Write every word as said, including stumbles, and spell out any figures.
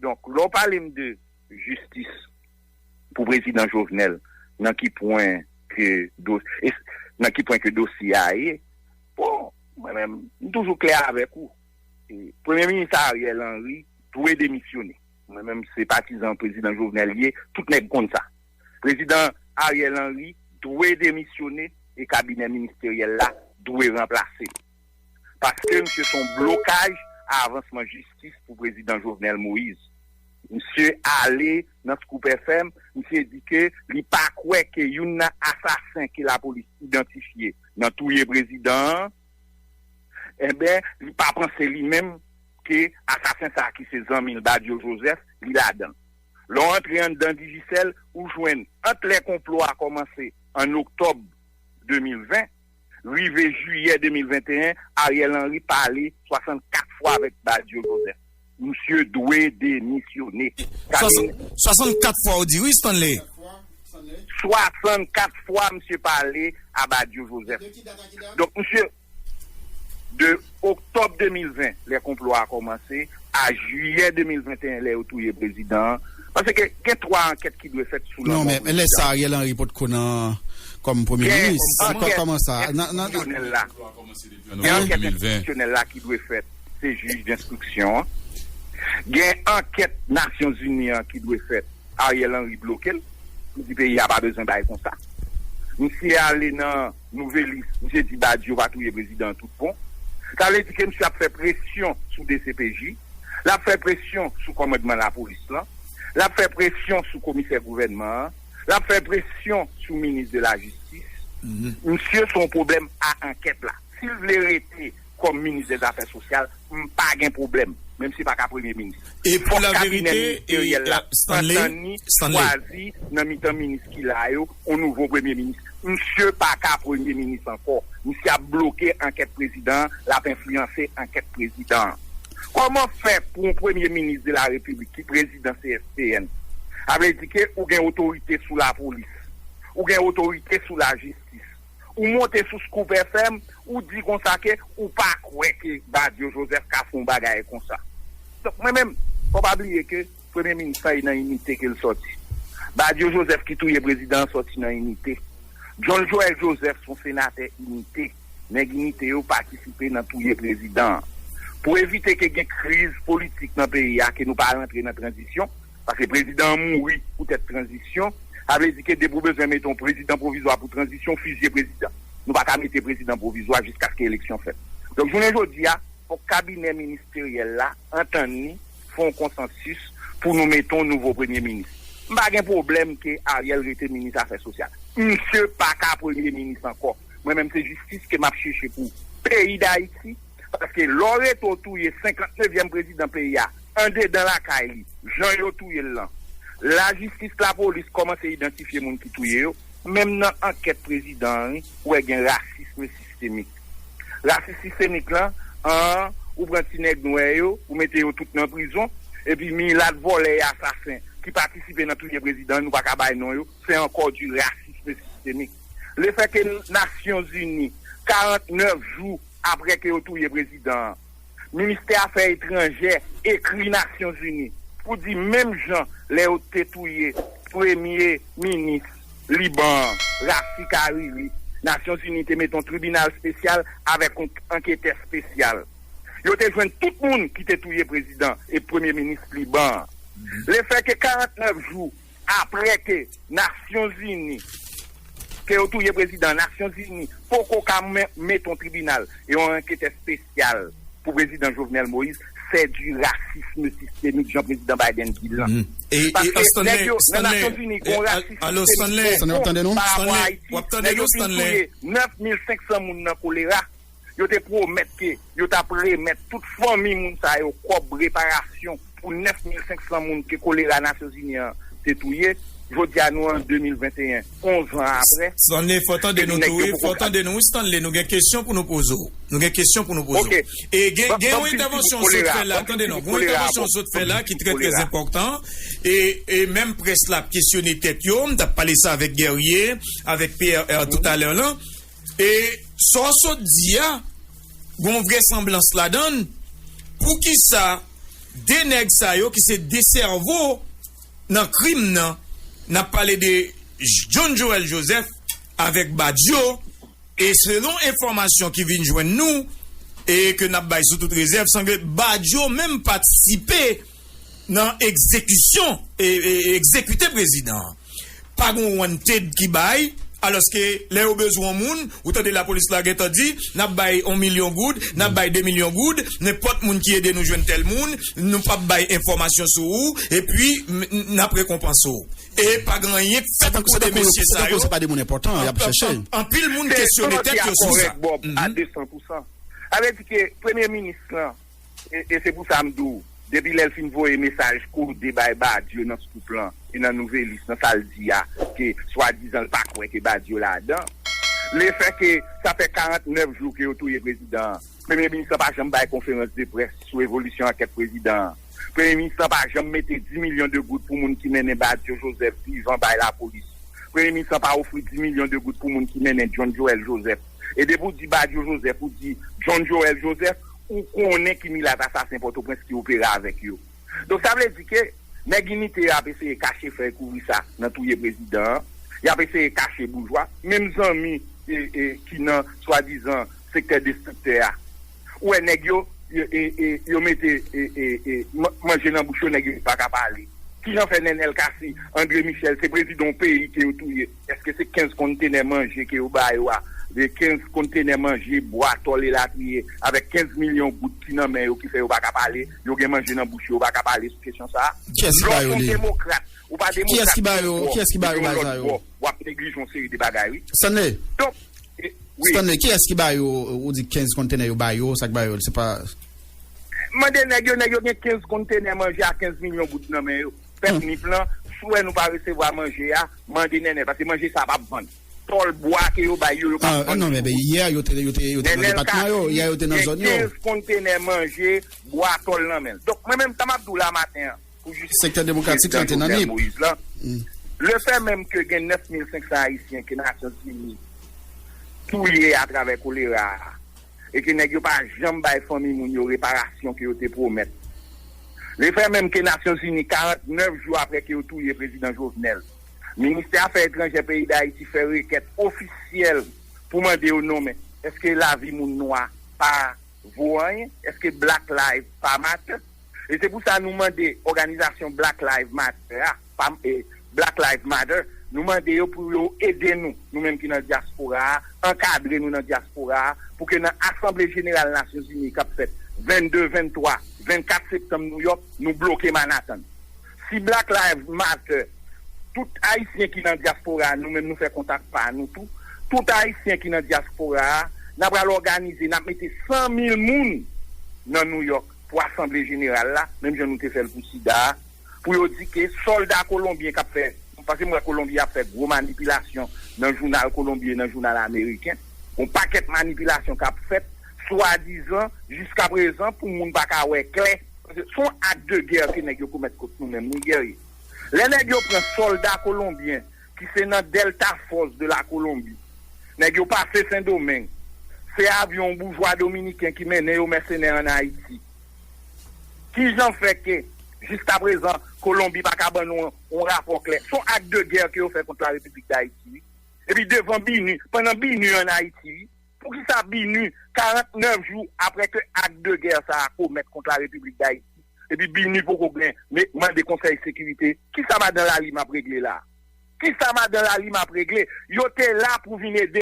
Donk, lè w pale m de jistis pou prezidan Jovenel, nan ki pwen ke do, e, nan ki pwen ke dosye a ye, bon, mwen menm, m toujou klè avèk ou. E, Premye Minis Ariel Henry dwe demisyone. Mwen menm, se patizan prezidan Jovenel ye, tout nèg konn sa. Prezidan Ariel Henry dwe demisyone e kabinè ministeryèl la dwe ranplase l. Paske misye se yon blokaj a avansman jistis pou prezidan Jovenel Moïse. Misye ale nan Scoop F M, misye di ke li pa kwè ke youn nan asasen ke lapolis idantifye nan touye prezidan an, enben, li pa panse li menm ke asasen sa a ki se zanmi l Badio Joseph, li ladan l. Lè w antre anndan Digicel, ou jwenn ant lè konplo a kòmanse an oktòb de mil ven, rive jiyè de mil venteyen, Ariel Henry pale swasannkat fwa avèk Badio Joseph. Misye dwe demisyone. Sa vle swasannkat fwa ou di wi, Stanley. Swasannkat fwa misye pale a Badio Joseph. Donk, misye, de oktòb de mil ven, lè konplo a kòmanse, a jiyè de mil venteyen, lè yo touye prezidan an. Paske gen twa ankèt ki dwe fèt sou lanmò prezidan. Non, men lè sa Ariel Henry potko nan kòm premye minis. Kòman sa? Gen ankèt enstitisyonèl la. Gen ankèt enstitisyonèl la ki dwe fèt. Se jij denstriksyon an. Gen ankèt Nasyonzini an ki dwe fèt. Ariel Henry bloke l. Li di peyi a pa bezwen bay konsa. Misye ale nan Nouvelis, misye di Badio va touye prezidan an tout bon. Sa vle di ke misye ap fè presyon sou D C P J, l ap fè presyon sou kòmandman lapolis lan, l ap fè presyon sou komisè gouvènman an, l ap fè presyon sou minis de lajistis. Misye se yon pwoblèm a ankèt la. Si l vle rete kòm minis dèzafè sosyal, m pa gen pwoblèm, menm si l pa ka premye minis. E pou laverite, e, Stanley, antann ni chwazi nan mitan minis ki la yo, yon nouvo premye minis. Misye pa ka premye minis ankò. Misye ap bloke ankèt prezidan an, l ap enfliyanse ankèt prezidan an. Kòman fè pou yon premye minis de la repiblik ki prezidan C S P N? Sa vle di ke ou gen otorite sou lapolis, ou gen otorite sou lajistis. Ou monte sou Scoop F M, ou di konsa ke ou pa kwè ke Badio Joseph ka fè yon bagay konsa. Donk, mwen menm, fò pa bliye ke premye minis lan e nan inite ke l sòti. Badio Joseph ki touye prezidan an sòti nan inite. John Joël Joseph se yon senatè inite. Nèg inite yo patisipe nan touye prezidan an. Pou evite ke gen kriz politik nan peyi a, ke nou pa rantre nan tranzisyon, paske prezidan an mouri poutèt tranzisyon, sa vle di ke depi w bezwen mete yon prezidan pwovizwa pou tranzisyon, w fizye prezidan. Nou pa ka mete prezidan pwovizwa jiskaske eleksyon fèt. Donk, jounen jodi a, fòk kabinè ministeryèl la antann li, fè yon konsansis pou nou mete yon nouvo premye minis. M pa gen pwoblèm ke Ariel rete minis afè sosyal. Misye pa ka premye minis ankò. Mwen menm, se jistis ke m ap chèche pou peyi Dayiti, paske lè w rete w touye senkantnevyèm prezidan peyi a, andedan lakay li, jan yo touye l lan, lajistis, lapolis kòmanse idantifye moun ki touye yo, menm nan ankèt prezidan an, wi, ou wè gen rasism sistemik. Rasis sistemik lan, an, ou pran ti nèg nwè yo, ou mete yo tout nan prizon, epi milat vòlè e asasen ki patisipe nan touye prezidan an, nou pa ka bay non yo, se ankò di rasism sistemik. Lefètke Nasyonzini, karantnèf jou apre ke yo touye prezidan an, ministè afè etranjè ekri Nasyonzini pou di menm jan lè yo te touye premye minis Liban an, Rafik Hariri, Nasyonzini te mete yon tribinal espesyal avèk yon anketè espesyal. Yo te jwenn tout moun ki te touye prezidan e premye minis Liban an. Lefètke karantnèf jou apre ke Nasyonzini, ke yo touye prezidan, Nasyonzini poko ka men- mete yon tribinal e yon anketè espesyal pou prezidan Jovenel Moïse, c'est du racisme systémique, jan prezidan Biden di l lan. Paske nèg yo nan Nasyonzini gen yon rasis sistemik pwofon pa rapò a Ayiti. Nèg yo fin touye nèf mil senk san moun nan kolera. Yo te pwomèt ke yo t ap remèt tout fanmi moun sa yo kòb reparasyon pou nèf mil senk san moun ke kolera Nasyonzini an te touye. Jodi a, nou an de mil venteyen, onz an apre. Stanley, fò tande nou tou, wi. Fò tande nou, wi, Stanley. Nou gen kesyon pou nou poze w. Nou gen kesyon pou nou poze w. E gen, gen yon entèvansyon w sot fè la, tande non. Gen yon entèvansyon w sot fè la ki trè, trè enpòtan. E, e menm près la ap kesyone tèt yo. M t ap pale sa avèk Guerrier, avèk Pierre, euh, toutalè lan. E sa w sot di a, gen yon vrèsanblans ladan l. Poukisa De nèg sa yo ki se de sèvo nan krim nan, n ap pale de John Joel Joseph avèk Badio, e selon enfòmasyon ki vin jwenn nou, e ke n ap bay sou tout rezèv, sanble Badio menm patisipe nan egzekisyon, e, e, egzekite prezidan an. Pa gen wanted ki bay, alòske lè yo bezwen yon moun, ou tande lapolis la gentan di, n ap bay yon milyon goud, n ap bay de milyon goud, nenpòt moun ki ede nou jwenn tèl moun, nou p ap bay enfòmasyon sou ou, epi m- n- n ap rekonpanse w. E pa gen anyen k fèt kote mesye sa yo. Se tankou se pa de moun enpòtan y ap chèche. Anpil moun kesyone tèt yo sou sa. Bob, a de san pou san. Sa vle di ke premye minis lan, e, e se pou sa m di w, depi lè l fin voye mesaj kode bay Badio nan Scoop lan e nan Nouvelis, nan sa l di a, ke swadizan l pa kwè ke Badio ladan. Lefètke sa fè karant nèf jou ke yo touye prezidan an, premye minis lan pa janm bay konferans de près sou evolisyon ankèt prezidan an. Premye minis lan pa janm mete dis milyon de goud pou moun ki mennen Badio Joseph vivan bay lapolis. Premye minis lan pa ofri dis milyon de goud pou moun ki mennen John Joel Joseph. E depi w di Badio Joseph, ou di John Joel Joseph, ou konnen ki milat asasen Pòtoprens ki opere avèk yo. Donk, sa vle di ke nèg inite yo ap eseye kache fèy kouvri sa nan touye prezidan an. Y ap eseye kache boujwa. Menm zanmi e, e, ki nan swadizan sektè destriktè a. Ou wè nèg yo, yo, e, e, yo mete e, e, e, man- manje nan bouch yo, nèg yo pa ka pale. Kijan fè Nenel Cassy, André Michel, se prezidan yon peyi ke yo touye? Èske se kenz kontenè manje ke yo ba yo a? E kenz kontenè manje, bwa, tòl, elatriye, avèk kenz milyon goud ki nan men yo, ki fè yo pa ka pale, yo gen manje nan bouch yo, yo pa ka pale sou kesyon sa a? Kiyès ki ba yo li? Lè w se yon demokrat, ou pa demokrat. Kiyès ki ba yo, kiyès ki ba yo bagay sa yo? W ap neglije yon seri de bagay, wi. Stanley. Donk, e, wi. Stanley, kiyès ki ba yo, ou di kenz kontenè yo ba yo, sa k ba yo, se pa Mande nèg yo, nèg yo gen kenz kontenè manje a kenz milyon goud nan men yo. Pèp Nip lan, si w wè nou pa resevwa manje a, mande Nènè, paske manje sa p ap vann. Tòl bwa ke yo bay yo, yo p ap vann. Ah, non, men, ben, yè, yo te, yo te, yo te nan depatman yo, yè, yo te nan zòn yo. Nènè Cassy gen kenz kontenè manje, bwa, tòl nan men l. Donk, mwen menm, sa m ap di w la maten an, pou jistis prezidan Jovenel Moïse lan, lefèmenm ke gen nèf mil senk san Ayisyen ke Nasyonzini touye atravè kolera a, e ke nèg yo pa janm bay fanmi moun yo reparasyon ke yo te pwomèt. Lefèmenm ke Nasyonzini, karant nèf jou apre ke yo touye prezidan Jovenel, Ministè Afè Etranjè peyi Dayiti fè rekèt ofisyèl pou mande yo nonmen. Èske lavi moun nwa pa vo anyen? Èske Black Lives pa matter? E se pou sa nou mande òganizasyon Black Lives Matter a, pa, e, Black Lives Matter, nou mande yo pou yo ede nou, nou menm ki nan dyaspora a, ankadre nou nan dyaspora a, pou ke nan Asanble Jeneral Nasyonzini k ap fèt vennde, venntwa, vennkat septanm Nouyòk, nou bloke Manhattan. Si Black Lives Matter, tout Ayisyen ki nan dyaspora a, nou menm nou fè kontak pa nou tou, tout Ayisyen ki nan dyaspora a, n ap pral òganize, n ap mete san mil moun nan Nouyòk pou Asanble Jeneral la, menm jan nou te fè l pou sida a, pou yo di ke sòlda kolonbyen k ap fè, paske m wè Kolonbi ap fè gwo manipilasyon nan jounal Kolonbi e nan jounal ameriken, yon pakèt manipilasyon k ap fèt, swadizan, jiskaprezan, pou moun pa ka wè klè. Paske se yon ak de gè ke nèg yo komèt kont nou menm, wi, Guerrier. Lè nèg yo pran sòlda kolonbyen ki se nan Delta Force de la Colombie, nèg yo pase Sendomeng, se avyon boujwa dominiken ki mennen yo mèsenè ann Ayiti. Kijan fè ke, jiskaprezan, Kolonbi pa ka ban nou yon, yon rapò klè? Se yon ak de gè ke yo fè kont la Repiblik Dayiti, wi. Epi devan BINUH, pandan BINUH ann Ayiti, wi. Poukisa BINUH, karant nèf jou apre ke ak de gè sa a komèt kont la Repiblik Dayiti, epi BINUH poko gen, me-, mande Konsèy Sekirite, kisa madan Lalime ap regle la a? Kisa madan Lalime ap regle? Yo te la pou vin ede